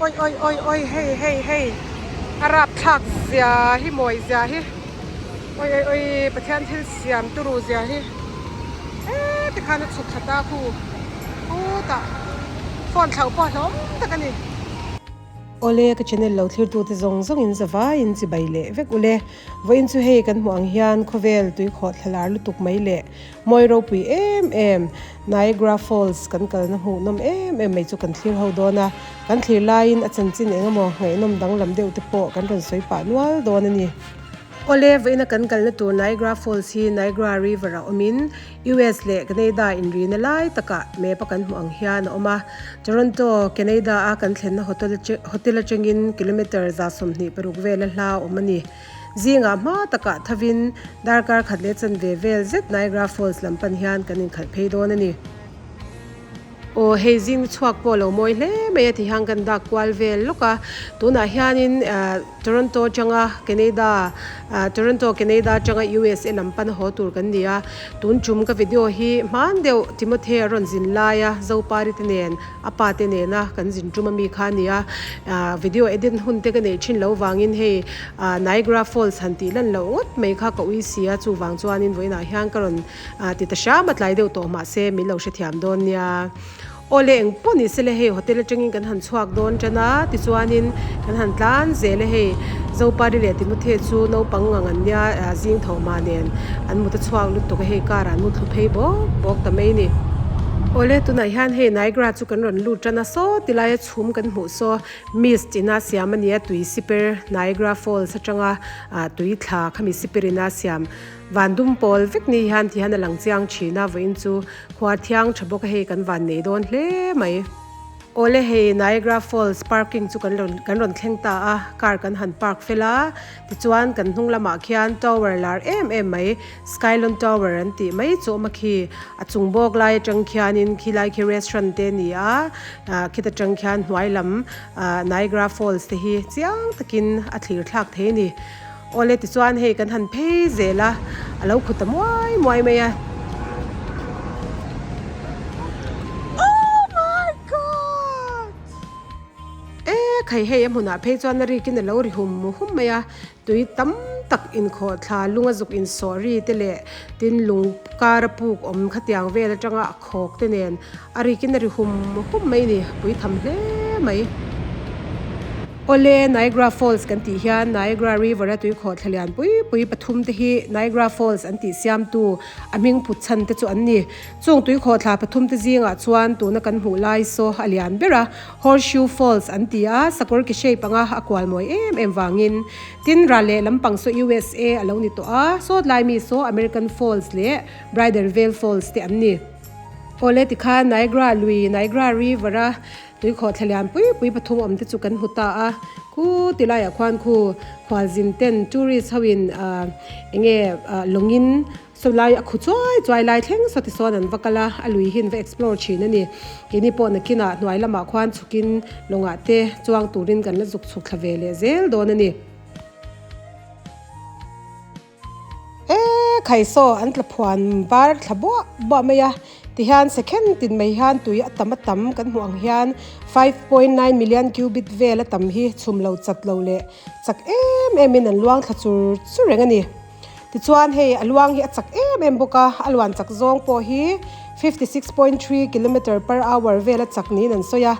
Oi oi oi oi hei hei hei a rapthlak zia hi mawi zia hi oi oi oi Pathian thil siam turu zia hi ee tikhan a chhuk thla ta khu khutah phone thlauh pawh hlawm tak a ni. Awle ka channel lo thlir tute zawng zawng in zavai in chibai leh vek ule vawiin chu hei kan hmuh ang hian khawvel tuikhawh thlalar lutuk mai leh Mawi ropui em em Niagara Falls kan kalna hmuhnawm em em mai chu kan thlir ho dawn a, kan thlir laiin a chanchin eng emaw ngaihnawm danglam deuh te pawh kan rawn sawi pah nual dawn a ni. Awle, vawiina kan kalna tur Niagara Falls hi Niagara River ah awmin US leh Canada inrina lai takah map a kan hmuh ang hian a awm a. Toronto, Canada a kan thlenna hotel hotel atangin kilometre 26 vela hla a awm a ni. Zingah hma takah thavin darkar khat leh chanve vel zet Niagara Falls lam pan hian kan inkhalh phei dawn a ni. Aw hei zing chhuak pawh a lo mawi hle mai a ti hian kan dak kual vel lawk a, tunah hianin Toronto atanga Canada Toronto Canada atanga USA lam pan haw tur kan ni a, tun tum ka video hi hman deuh Timothy a rawn zin laia Zopari te nen A pa te nena kan zin tum ami kha a ni a, video edit hun te ka neih thin lo vangin hei Niagara Falls han tih lan loh ngawt mai kha ka ui si a, chuvang chuanin vawiinah hian ka rawn ti ta hram a, tlai deuh tawh mahse min lo hrethiam dawn nia. Aw le eng pawh ni se le hei hotel atangin kan han chhuak dawn tan a, tichuanin kan han tlan zel e hei Zopari leh Timothy chu naupang ngang an nia zing tho mah nen an mut a chhuak lutuk a hei car ah an mut thlu phei bawk bawk ta mai ni. Awle tunah hian hei Niagara chu kan rawn lut tan a saw ti laia chhum kan hmuh saw mist ina siam a nia tui siper Niagara Falls atanga ah tui thla khami siper ina siam van dum pawl vek ni hian ti hian a lang chiang thin a vawiin chu khua thiang tha bawk a hei kan van nei dawn hle mai. Awle hei Niagara Falls parking chu kan rawn kan rawn thleng ta a car kan han park fel a tichuan kan hnung lamah khian tower lar em em mai Skylon Tower an tih mai chu awm a khi a chung bawk lai atang khianin khilai khi restaurant te a ni a ah khita tang khian hnuai lam ah Niagara Falls te hi chiang takin a thlir thlak thei a ni. Awle tichuan hei kan han phei zel a, a lo khut ta muai muai mai a. Oh my God! E khai hei a hmunah phei chuan a rikin a lo ri hum hum mai a, tui tam tak inkhawh thla lung a zuk insawh ri te leh tin lung kar a puk awm khatiang vel atanga a khawk te nen A rikin a ri hum hum mai ni, pui tham hle mai. Awle, Niagara Falls kan tih hian Niagara River a tuikhawh thla lian pui pui pathum te hi Niagara Falls an tih siamtu a hming phut chhan te chu an ni. Chung tuikhawh thla pathum te zingah chuan tuna kan hmuh lai saw a lian ber a, Horseshoe Falls an ti a, sakawr ki shape anga a kual mawi em em vangin. Tin, ral leh lampang saw USA a lo ni tawh a, sawtlai mi saw American Falls leh Bridal Veil Falls te an ni. Awle tikhan Niagara lui, Niagara River a tuikhawh thla lian pui pui pathum awm te chu kan hmu ta a, khu ti laiah khuan khu khualzin ten tourist ho in ah enge ah lawngin saw lai a khu chuai chuai lai thleng saw tisawn an va kal a, a lui hi an va explore thin a ni. Keini pawh nakinah hnuai lamah khuan chhukin lawngah te chuang turin kan la zuk chhuk thla ve leh zel dawn a ni. E khai saw an tla phuan var thla buah buah mai a tihian second tin mai hian tui a tam a tam kan hmuh ang hian 5.9 million cubic vel a tam hi chhum lo chat lo leh chak em em in an luang thla chur chur reng a ni tichuan hei a luang hi a chak em em bawk a a luan chak zawng pawh hi 56.3 kilometer per hour vel a chak niin an sawi a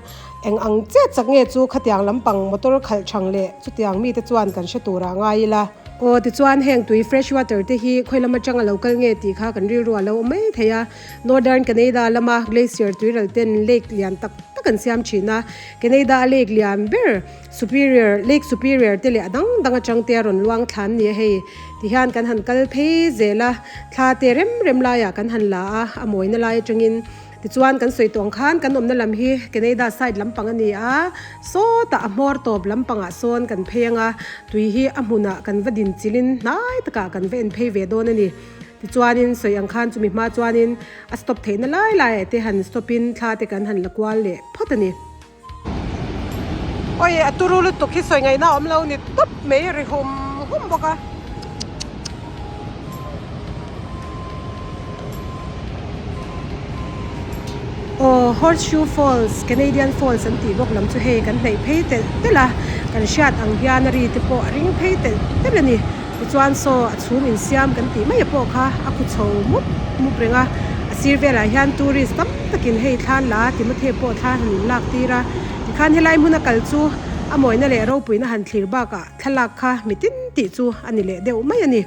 eng ang chiah chak nge chu khatiang lampang motor khalh thang leh chutiang mite chuan kan hre turah ngai ila. Aw tichuan heng tui fresh water te hi khawi lam atanga lo kal nge tih kha kan rilru a lo awm mai thei a. Northern Canada lama glacier tuiral ten lake lian tak tak an siam thin a. Canada a lake lian ber Superior, Lake Superior te leh a dang dang atang te a rawn luang thla an ni a hei. Tihian kan han kal phei zel a, thla te rem rem laiah kan han la a, a mawina lai atangin. Tichuan kan sawi tawng khan kan awmna lam hi Canada side lampang a ni a, sawtah a hmawr tawp lampangah sawn kan phei ang a, tui hi a hmunah kan va din chilhin hnai takah kan va en phei ve dawn a ni. Tichuanin sawi ang khan chumi hma chuanin a stop theihna lai laiah te han stop in thla te kan han la kual leh phawt a ni. Awi a turu lutuk hi sawi ngaihna a awm lo ni tawp mai ri hum hum bawk a. Aw Horseshoe Falls, Canadian Falls an tih bawk lam chu hei kan hnaih phei telh telh a, kan hriat ang hian a ri te pawh a ring phei telh telh a ni. Tichuan saw a chhum insiam kan tih mai a pawh kha a khu chho mup mup reng a, a sir velah hian tourist tam takin hei thla an la a, Timothy pawh thla han in lak tir a, tikhan helai hmuna kal chu a mawina leh ropuina han thlir bakah thlalak kha mitin tih chu a ni leh deuh mai a ni.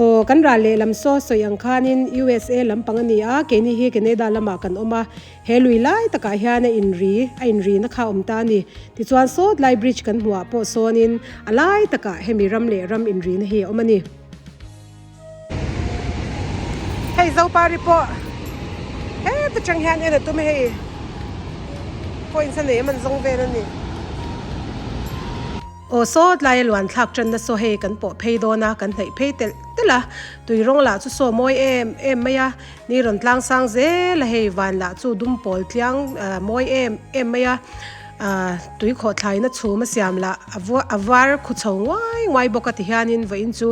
Aw, kan ral leh lam saw sawi ang khanin USA lampang a ni a, keini hi Canada lamah kan awm a, he lui lai takah hian a inri, a inrina kha a awm ta a ni. Tichuan sawt lai bridge kan hmuhah pawh sawnin a lai takah hemi ram leh ram inrina hi a awm a ni. Hei Zopari pawh heta tang hian en a tum a hei, points a nei a man zawng vel a ni. Aw saw tlai a luan thlak tanna saw hei kan pawh phei dawn a, kan hnaih phei telh telh a, tui rawng lah chu saw mawi em em mai a, ni rawn tlang sang zel a hei van lah chu dum pawl tliang mawi em em mai a, ah tui khawh thlaina chhum a siam lah a a var khu chho nguai nguai bawk a ti hianin vawiin chu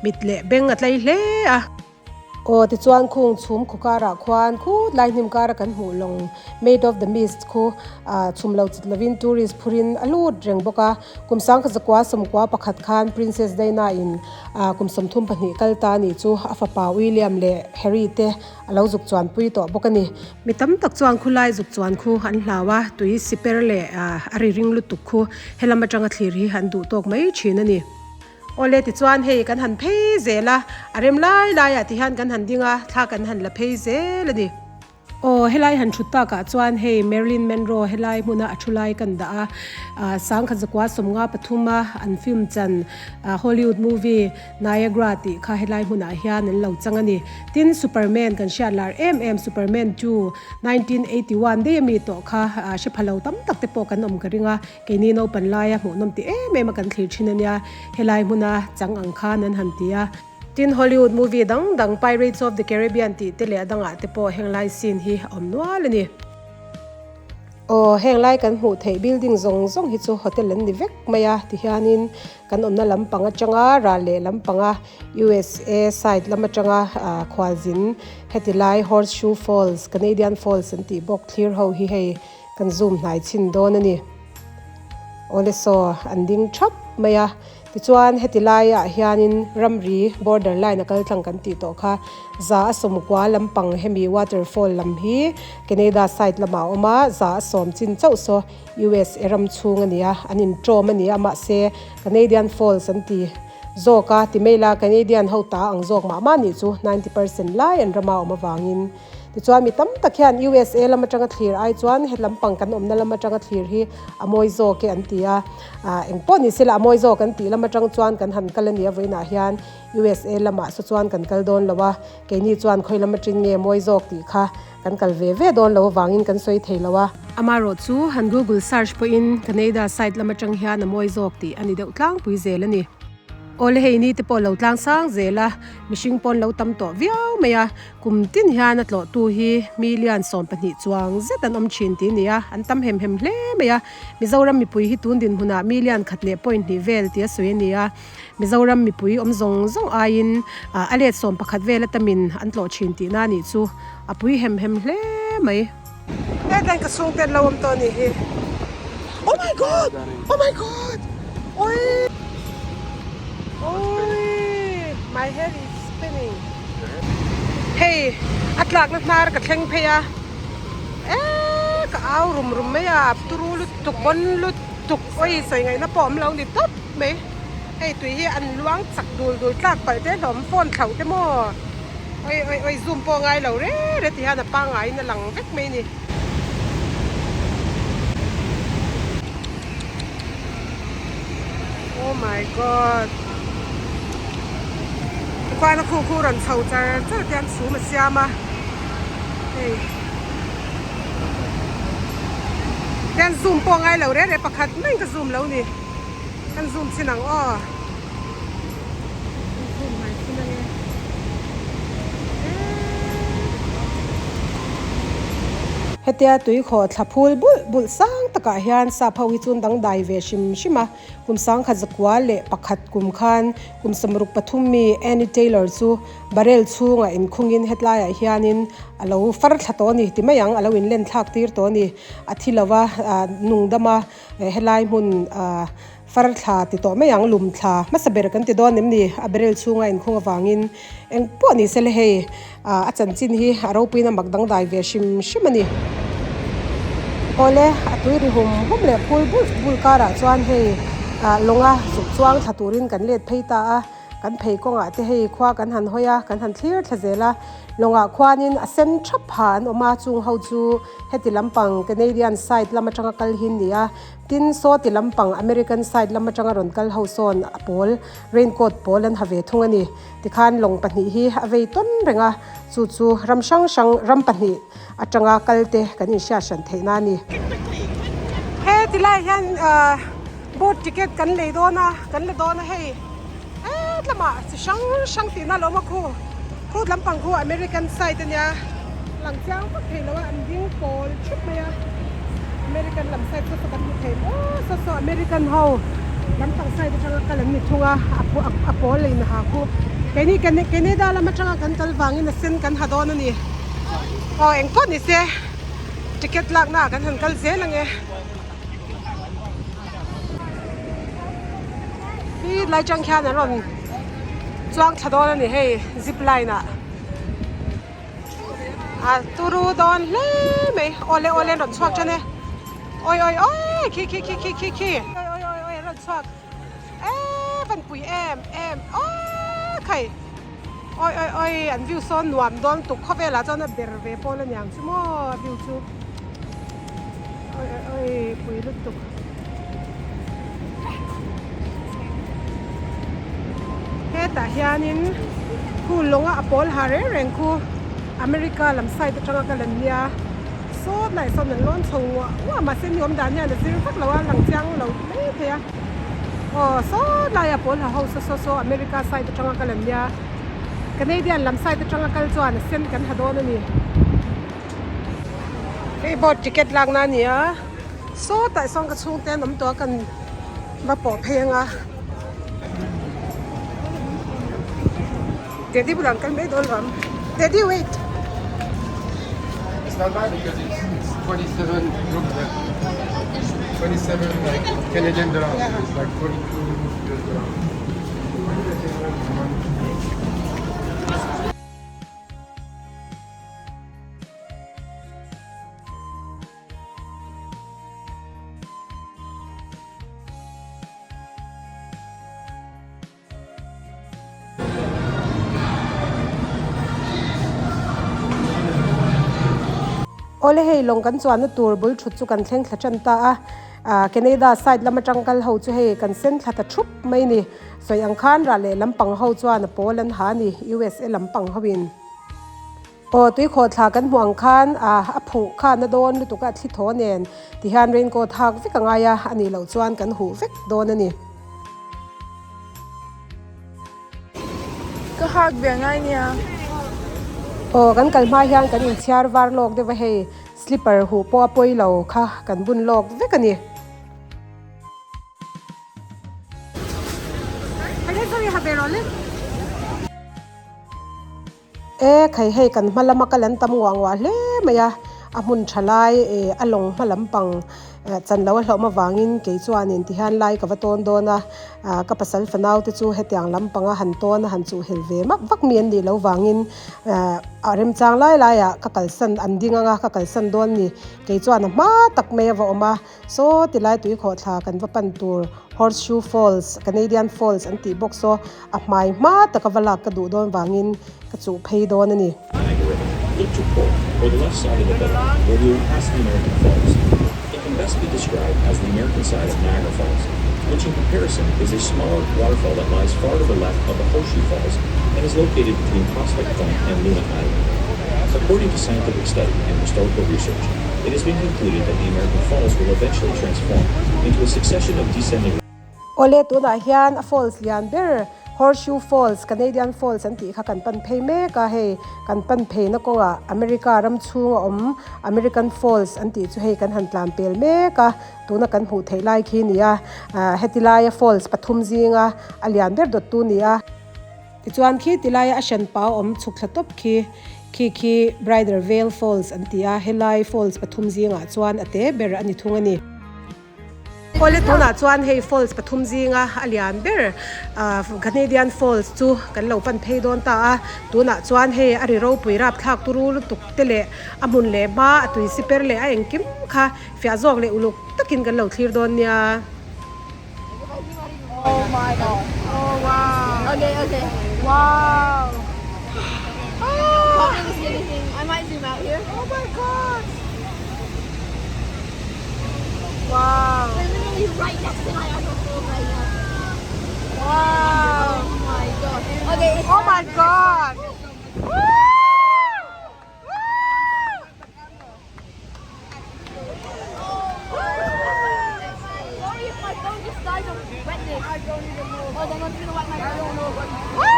mit leh beng a tlai hle a. Aw tichuan khung chhum khu karah khuan khut lai hnim kara kan hmuh lawng Maid of the Mist khu ah chhum lo chit lovin tourist phurin a lut reng bawk a. Kum sangkhat zakua sawmkua pakhat khan Princess Diana in ah kum 32 kal ta anih chu a fapa William leh Harry te a lo zuk chuan pui tawh bawk a ni. Mi tam tak chuan khulai zuk chuan khu an hlau a, tui siper leh ah a ri ring lutuk khu helam atanga thlir hi an duh tawk mai thin a ni. Awle tichuan hei kan han phei zel a, a rem lai laiah ti hian kan han ding a, thla kan han la phei zel a ni. Aw helai han thut takah chuan hei Marilyn Monroe helai hmuna a thu lai kan dah a, ah sangkhat zakua sawmnga pathuma an film chan ah Hollywood movie Niagara tih kha helai hmunah hian an lo chang a ni. Tin Superman kan hriat lar em em Superman 2 1981 daih ami tawh kha ah hre pha lo tam tak te pawh kan awm ka ring a. Keini naupan laia hmuhnawm ti em em a kan thlir thin a nia, helai hmuna chang ang khan an han ti a. Tin, Hollywood movie dang dang Pirates of the Caribbean tih te leh a dangah te pawh heng lai scene hi a awm nual a ni. Aw, heng lai kan hmuh theih building zawng zawng hi chu hotel an ni vek mai a, tihianin kan awmna lampang atanga ral leh lampanga USA side lam atanga khualzin heti lai Horseshoe Falls, Canadian Falls an tih bawk thlir ho hi hei Kan zoom hnai chhin dawn a ni. Awle saw an ding thap mai a, tichuan heti laiah hianin ramri border line a kal tlang kan tih tawh kha za a sawmkua lampang hemi waterfall lam hi Canada side lamah a awm a, za a sawm chin chauh saw USA ram chhung a ni a, an inṭawm a ni a mahse Canadian falls an ti zawk a, ti mai la Canadian ho ta ang zawk mah mah nih chu 90% lai an rama awm avangin. Tichuan mi tam tak hian USA lam atanga thlir ai chuan he lampang kan awmna lam atanga thlir hi a mawi zawk e an ti a, ah eng pawh ni sela a mawi zawk an tih lam atang chuan kan han kal a ni a vawiinah hian USA lamah saw chuan kan kal dawn lo a, keini chuan khawi lam atang nge mawi zawk tih kha kan kal ve ve dawn lo avangin kan sawi thei lo a. Amaherawh chu han Google search pawhin Canada side lam atang hian a mawi zawk tih a ni deuh tlangpui zel a ni. Awle hei ni te pawh lo tlang sang zel a, mihring pawn lo tam tawh viau mai a. Kum tin hian a tlawhtu hi million 12 chuang zet an awm thin tih a ni a, an tam hem hem hle mai a. Mizoram mipui hi tun dinhmunah million khat leh point hnih vel tih a sawi a ni a. Mizoram mipui awm zawng zawng aiin a let 11 vel a tamin an tlawh thin tihna a nih chu a pui hem hem hle mai. Hetlai ka chhungte an lo awm tawh a nih hi. Oh my God! Oh my God! Oi! Oi! My head is spinning. Hei, a tlakna hnar ka thleng phei a. Eee, ka au rum rum mai a, turu lutuk, bon lutuk, oi sawi ngaihna pawh awm lo ni tawp mai. Hei tui hi an luang chak dul dul tlak palh te hlawm phone thlauh te maw oi oi oi zoom pawh ngai lo re re ti hian a pangaiin a lang vek mai ni. Oh my god tikhuan a khu khu rawn chho char char te an chhum a siam a hei tian zoom pawh ngai lo re re pakhat mai ka zoom lo ni. Kan zoom chin ang aw. Kan zoom mai chin ange. Hetia tui khawh thla phul bulh bulh sang tak. takah hian sap ho hi chu an dangdai ve hrim hrim a, kum sangkhat zakua leh pakhat kum khan kum sawmruk pathum mi Annie Taylor chu barrel chhungah inkhungin hetlaiah hianin a lo far thla tawh a ni ti mai ang, a lo inlen thlak tir tawh a ni. A thi lo va, nungdama helai hmun far thla ti tawh mai ang, lum thla hmasa ber kan ti dawn em ni? A barrel chhunga inkhung avangin eng pawh ni se le hei a chanchin hi a ropuiin a mak dangdai ve hrim hrim a ni. Awle, a tui ri hum hum leh phul bul bul karah chuan hei lawnga zuk chuang thla turin kan let phei ta a. Kan phei kawngah te hei khua kan han hawi a, kan han thlir thla zel a. Lawngah khuanin a sen thap ha an awm a, chung ho chu heti lampang Canadian side lam atanga kal hi an ni a. Tin, saw ti lampang American side lam atanga rawn kal ho sawn a pawl, raincoat pawl an ha ve thung a ni. Tikhan lawng pahnih hi a vei tawn reng a, chu chu ram hrang hrang ram pahnih atanga kal te kan inhriat hran theihna a ni. He tilai hian boat ticket kan lei dawn a, kan la dawn a hei het lamah chi hrang hrang tihna a lo awm a khu, khu lampang khu American side a nia lang chiang vak thei lo a an ding pawl thup mai a American lam side saw saw kan hmu thei maw saw saw American ho lampang side atanga kal an ni thung a a pawl leh in ha khu keini Canada lam atanga kan kal vangin a sen kan ha dawn a ni aw engpawh ni se ticket lakna ah kan han kal zel ang e. Hi lai tang khian an rawn chuang thla dawn a ni hei zip line ah a turu dawn hle mai awle awle an rawn chhuak tan e awi awi awi khi khi khi khi khi khi awi awi awi awi an rawn chhuak eee van pui em em aw khai awi awi awi an view sawn nuam dawn tuk khawvelah chuan a ber ve pawl a niang chu maw a view chu awi awi awi pui lutuk. Hetah hianin khu lawnga a pawl ha reng reng khu America lam side atanga kal an nia sawt laiah sawn an lawn chho nguah nguah mahse ni awm dan hian a zir vak lo a lang chiang lo mai thei a aw sawt laia pawl ha ho saw saw saw America side atanga kal an nia Canadian lam side atanga kal chuan a sen kan ha dawn a ni. Hei boat ticket lakna a ni a sawtah sawn ka chhungte an awm tawh a kan va pawh phei ang a Daddy bulah an kal mai dawn lo ang Daddy wait It's not bad because it's, it's 27 look there. 27 like Canadian dollars. Yeah. It's like 42 US dollars. Awle hei lawng kan chuanna tur bul thut chu kan thleng thla tan ta a, ah Canada side lam atang kal ho chu hei kan sen thla ta thup mai a ni. Sawi ang khan rah leh lampang ho chuan a pawl an ha a ni USA lampang ho in. Aw tuikhawh thla kan hmuh ang khan ah a phuh khan a dawn lutuk a thli thaw nen ti hian raincoat hak vek a ngai a, a nih loh chuan kan huh vek dawn a ni. Ka hak ve ngai nia. Aw kan kal hma hian kan inchhiar var lawk deuh a hei slipper huh pawh a pawi lo kha kan bun lawk vek a ni. E khai hei kan hma lama kal an tam nguah nguah hle mai a, a hmun tha lai eh a lawng hma lampang eh chan lo a hlauhma vangin kei chuanin ti hian lai ka va tawn dawn a, ah ka pasal fanau te chu hetiang lampanga han tawn a han chuhhelh ve vak vak mi an nih loh vangin eh a remchang lai laiah ka kalsan an ding anga ka kalsan dawn a ni kei chuan a hma tak mai a va awm a. Saw tilai tuikhawh thla kan va pan tur Horseshoe Falls, Canadian Falls an tih bawk saw a hmai hma taka va lak ka duh dawn vangin ka chuh phei dawn a ni. Niagara River, look to port, or the left side of the boat, where we will pass the American Falls. It can best be described as the American side of Niagara Falls, which in comparison is a smaller waterfall that lies far to the left of the Horseshoe Falls and is located between Prospect Point and Luna Island. According to scientific study and historical research, it has been concluded that the American Falls will eventually transform into a succession of descending Awle tunah hian a falls lian ber Horseshoe Falls, Canadian Falls an tih kha kan pan phei mek a, hei kan pan pheina kawngah America ram chhunga awm American Falls an tih chu hei kan han tlan pel mek a, tuna kan hmuh theih lai khi a ni a, ah heti laia falls pathum zinga a lian ber dawttu a ni a. Tichuan khi ti laia a hran pau awm chhuk thla tawp khi khi khi Bridal Veil Falls an ti a, helai falls pathum zingah chuan a te ber a ni thung a ni. Awle tunah chuan hei falls pathum zinga a lian ber ah Canadian Falls chu kan lo pan phei dawn ta a, tunah chuan hei a ri ropui rapthlak turu lutuk te leh a hmun leh hma a tui siper leh a engkim kha fiah zawk leh uluk takin kan lo thlir dawn nia. Oh my god. Oh wow. Okay, okay. Wow. Can't really see anything. I might zoom out here. Oh my god. Wow. We're literally right next to Niagara Falls right now. Wow. Oh my god. Okay, it's Oh my god. Woo! Woo! Sorry if my phone just died of wetness. I don't even know. Hold on, I'm just gonna wipe my phone. I don't know. Woo! Oh,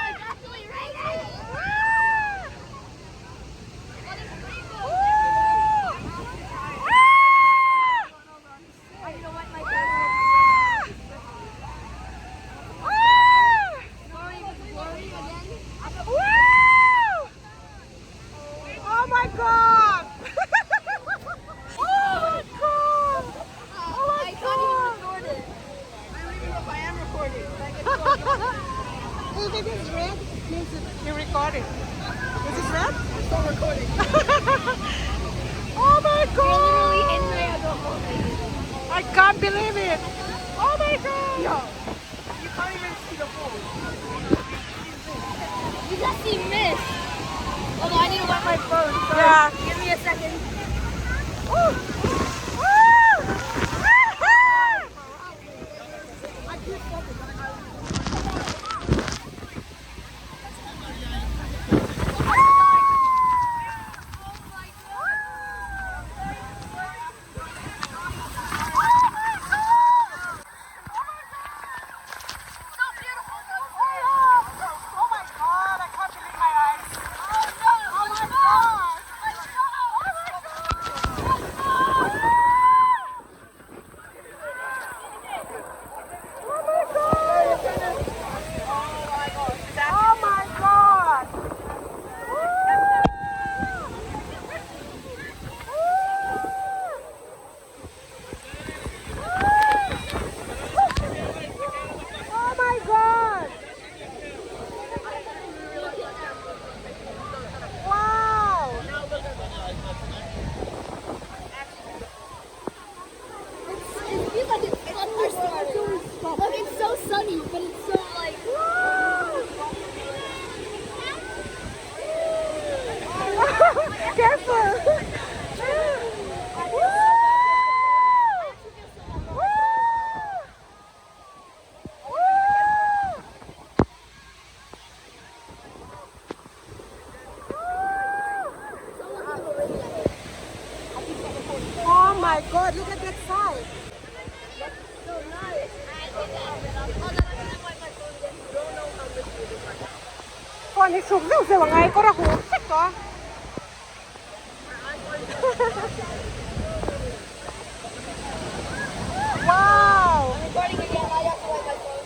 it's actually raining! Oh, there's rainbows everywhere. I need to wipe my camera. Sorry if it's blurry again. Woo! Oh my god! Oh my god! Oh I can't even record it. I don't even know if I am recording. If it is red, it means that you're recording. Is it red? It's still recording. Oh my We're literally in god! Niagara Falls right now. I can't believe it! Oh my god! You can't even see the falls. You just see mist. Hold on, I need to wipe my phone. Sorry. Yeah. Give me a second. Woo! Woo! So beautiful. Oh my god, I can't believe my eyes. Oh no! Oh my god! My god! Oh my god! Oh my god! Oh my god! Oh Oh my god! Wow! It feels like it's thunderstorming. Look, it's so sunny, but it's so like. Careful! I actually feel so bad. Woo! It's almost a little rainy out here. I keep that recording. Oh my god, look at that side. So nice. Hold on, I'm gonna wipe my phone again. Phone hi suk zeuh zeuh angai kawr a huh vek tawh a. Wow! I'm recording again. I have to wipe my phone.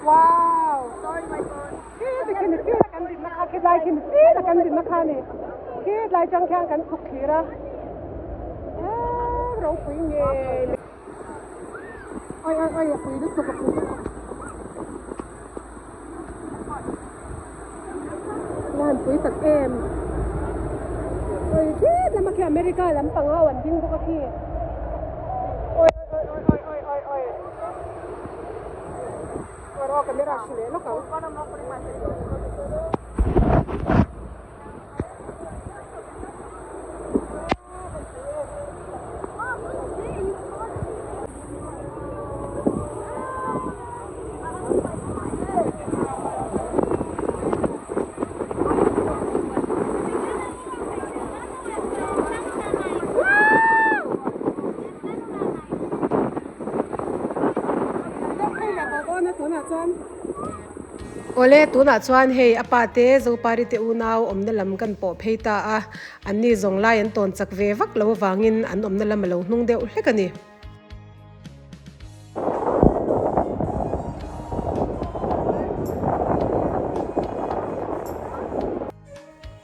Wow! Sorry, my phone. Khi ti khi ni khi kan din na kha khi lai khi ni khi na kan din na kha ni khi lai chang khian kan chhuk thlir a eh ropui nge oi oi oi a pui lutuk a pui lutuk la han pui tak em oi khi lama khi America lampang ho an ding bawk a khi oi oi oi oi oi oi oi oi camera hri leh lawk ang. Awle, tunah chuan hei a pa te Zopari te unau awmna lam kan pawh phei ta a, anni zawng lai an tawn chak ve vak lo avangin an awmna lam a lo hnung deuh hlek a ni.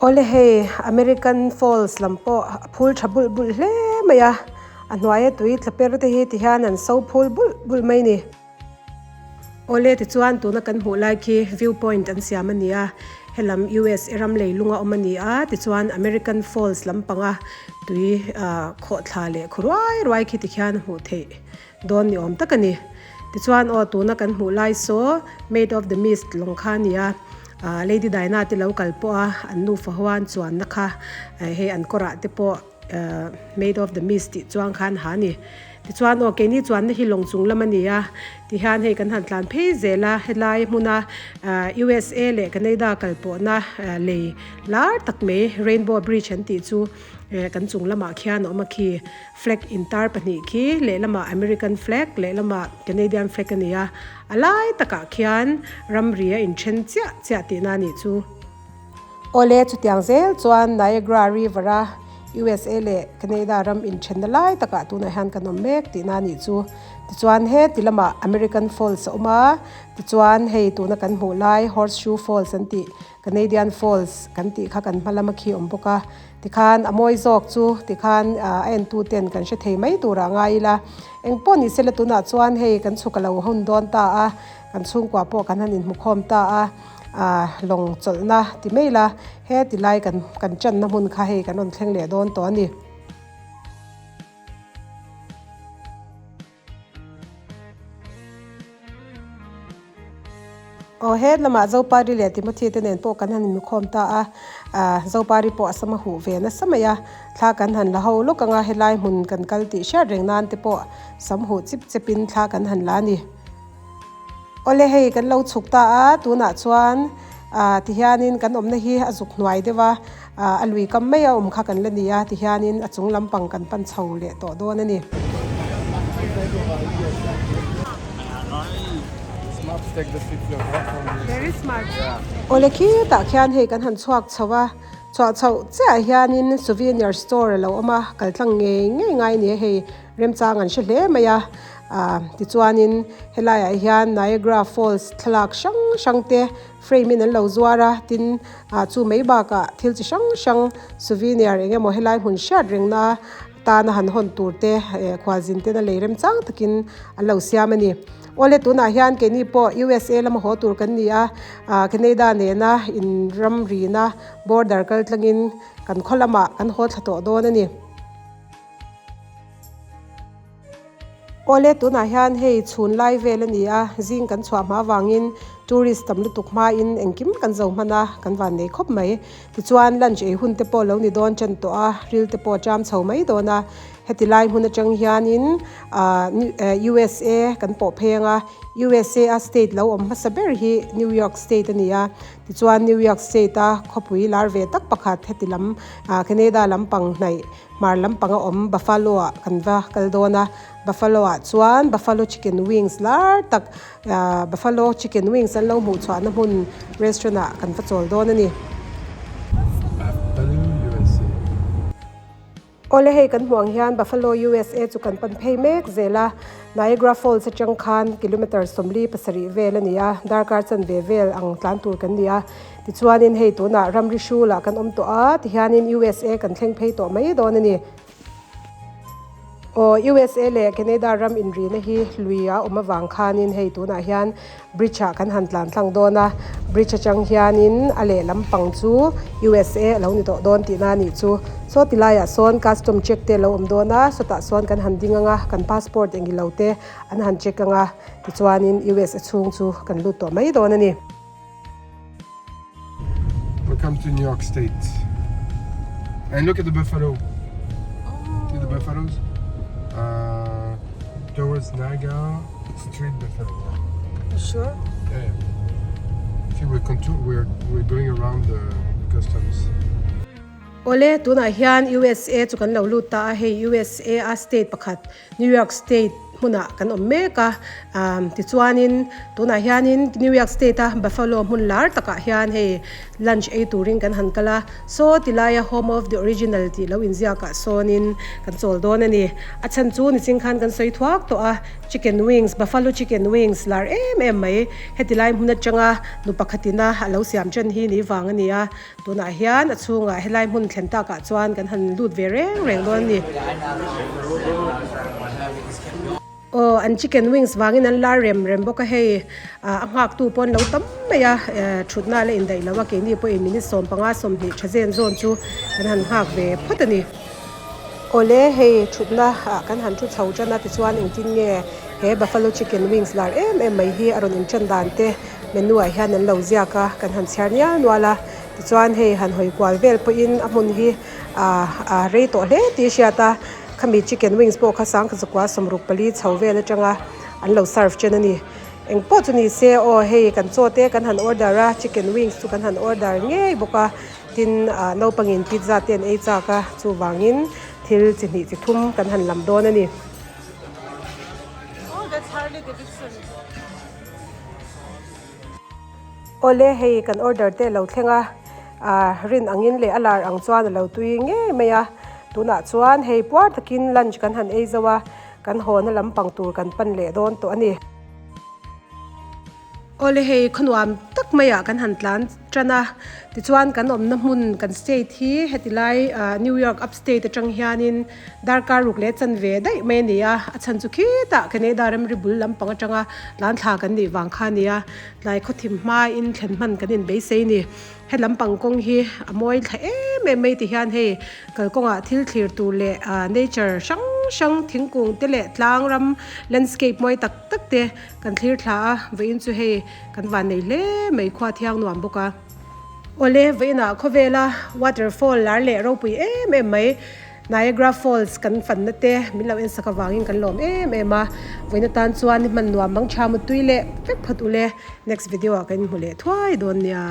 Awle hei American Falls lam pawh a phul tha bulh bulh hle mai a, a hnuaia tui tla per te hi tihian an so phul bulh bulh mai a ni. Awle tichuan tuna kan hmuh lai khi view point an siam a ni a, helam USA ram leilunga awm a ni a, tichuan American Falls lampanga tui ah khawhthla leh khaw ruai ruai khi tikhian a hmuh theih dawn ni awm tak a ni. Tichuan aw tuna kan hmuh lai saw Maid of the Mist lawng kha a ni a, ah Lady Diana te lo kal pawh a an nufa ho an chuanna kha hei an kawrah te pawh ah Maid of the Mist tih chuang khan ha a ni. Tichuan aw keini chuanna hi lawng chung lam a ni a, tihian hei kan han tlan phei zel a, helai hmuna ah USA leh Canada kal pawhna lei lar tak mai Rainbow Bridge an tih chu Kan chung lamah khian a awm a khi flag intar pahnih khi lehlamah American flag lehlamah Canadian flag a ni a, a lai takah khian ramri a inthen chiah chiah tihna a nih chu. Awle chutiang zel chuan Niagara River a USA leh Canada ram inthenna lai takah tunah hian kan awm mek tihna a nih chu. Tichuan heti lamah American Falls a awm a, tichuan hei tuna kan hmuh lai Horseshoe Falls an tih Canadian Falls kan tih kha kan hma lama khi awm bawk a, tikhan a mawi zawk chu tikhan a entu ten kan hre thei mai turah ngai ila, engpawh ni sela tunah chuan hei kan chhuk a lo hun dawn ta a, kan chhungkua pawh kan han inhmukhawm ta a, ah lawng chawlhna ti mai ila heti lai kan kan channa hmun kha hei kan rawn thleng leh dawn tawh a ni. Aw he lamah Zopari leh Timothy te nen pawh kan han inkhawm ta a, ah Zopari pawh a sam a huh ve nasa mai a, thla kan han la ho lawk ang a, helai hmun kan kal tih hriat reng nan te pawh sam huh chip chep in thla kan han la a ni. Awle hei kan lo chhuk ta a, tunah chuan ah tihianin kan awmna hi a zuk hnuai deuh a, ah a lui kam mai a awm kha kan la ni a, tihianin a chung lampang kan pan chho leh tawh dawn a ni. Awle khitah khian hei kan han chhuak chho a, chhuah chhoh chiah hianin souvenir store a lo awm a, kal tlang ngei ngei ngai a ni a hei. Remchang an hre hle mai a, ah tichuanin helaiah hian Niagara Falls thlalak hrang hrang te frame in an lo zuar a, tin ah chu mai bakah thil chi hrang hrang souvenir eng emaw helai hmun hriat rengna tana han hawn tur te eh khualzin ten a lei remchang takin an lo siam a ni. Awle tunah hian keini pawh USA lama haw tur kan ni a, ah Canada nena in ramrina border kal tlangin kan khaw lamah kan haw thla tawh dawn a ni. Awle tunah hian hei chhun lai vel a ni a, zing kan chhuah hma avangin tourist tam lutuk hmain engkim kan zo hman a, kan van nei khawp mai. Tichuan lunch ei hun te pawh lo ni dawn chen tawh a, ril te pawh a cham chho mai dawn a. Heti lai hmun atang hianin ah USA kan pawh phei ang a, USA a state lo awm hmasa ber hi New York state a ni a, tichuan New York state a khawpui lar ve tak pakhat heti lam ah Canada lampang hnaih Hmar lampanga awm Buffalo ah kan va kal dawn a, Buffalo ah chuan Buffalo chicken wings lar tak ah Buffalo chicken wings an lo hmuh chhuahna hmun restaurant ah kan va chawl dawn a ni. Awle hei kan hmuh ang hian Buffalo USA chu kan pan phei mek zel a, Niagara Falls atang khan kilometer 47 vel a ni a, darkar chanve vel ang tlan tur kan ni a. Tichuanin hei tunah ramri hrulah kan awm tawh a, tihianin USA kan thleng phei tawh mai dawn a ni. Aw, USA leh Canada ram inrina hi lui a awm avang khanin hei tunah hian bridge ah kan han tlan tlang dawn a, bridge atang hianin a lehlam pang chu USA a lo ni tawh dawn tihna a nih chu. Saw ti laiah sawn custom check te a lo awm dawn a, sawtah sawn kan han ding ang a, kan passport eng ilo te an han check ang a, tichuanin USA chhung chu kan lut tawh mai dawn a ni. Welcome to New York State. And look at the buffalo. Oh. See the buffaloes? Uh, towards Niagara Street Buffalo. You sure? Yeah. yeah. See, we're, we're, we're going around the customs. Ole, tunah hian USA chu kan lo lut ta a, hei USA a state pakhat New York State. hmunah kan awm mek a ah tichuanin tunah hianin New York State a Buffalo hmun lar takah hian hei lunch ei turin kan han kal a saw ti laia home of the original tih lo inziak ah sawnin kan chawl dawn a ni a chhan chu nichin khan kan sawi thuak tawh a chicken wings buffalo chicken wings lar em em mai heti lai hmun atanga nu pakhatin a alo siam chen hi ni vang a ni a. Tunah hian a chhungah helai hmun thlen takah chuan kan han lut ve reng reng dawn a ni. Aw an chicken wings vangin an lar rem rem bawk a hei ah a nghaktu pawh an lo tam mai a eh thutna a la indaih lo a keini pawhin minute 15 20 tha zen zawn chu kan han nghak ve phawt a ni. Awle hei thutna ah kan han thu chho tan a tichuan engtin nge he buffalo chicken wings lar em em mai hi a rawn intan dan te menu ah hian an lo ziak a kan han chhiar nial nual a tichuan hei han hawi kual vel pawhin a hmun hi ah ah rei tawh hle tih a hriat a khami chicken wings pawh kha sangkhat zakua sawmruk pali chho vel atanga an lo serve chen a ni eng pawh chu ni se aw hei kan chaw te kan han order a chicken wings chu kan han order ngei bawk a tin ah naupangin pizza te an ei chak a chuvangin thil chi hnih chi thum kan han lam dawn a ni. Awle hei kan order te alo thleng a ah rin angin leh a lar ang chuan alo tui ngei mai a tunah chuan hei puar takin lunch kan han ei zo a kan hawna lampang tur kan pan leh dawn tawh a ni. Awle hei khawnuam tak maiah kan han tlan tan a tichuan kan awmna hmun kan state hi heti lai ah New York upstate atang hianin Darkar ruk leh chanve daih mai a ni a, a chhan chu khitah Canada ramri bul lampang atanga tlan thla kan nih vang kha a ni a, tlai khawthim hmain thlen hman kan inbeisei a ni. He lampang kawng hi a mawi thla em em mai ti hian hei kalkawngah thil thlir tur leh nature hrang hrang thingkung te leh tlang ram landscape mawi tak tak te kan thlir thla a, vawiin chu hei kan vannei hle mai khua thiang nuam bawk a. Awle vawiinah khawvela waterfall lar leh ropui em em mai. Niagara Falls kan fanna te min lo ensak avangin kan lawm em em a, vawiin atan chuan hman nuam mang tha mutui leh vek phawt ule, next video ah kan inhmu leh thuai dawn nia.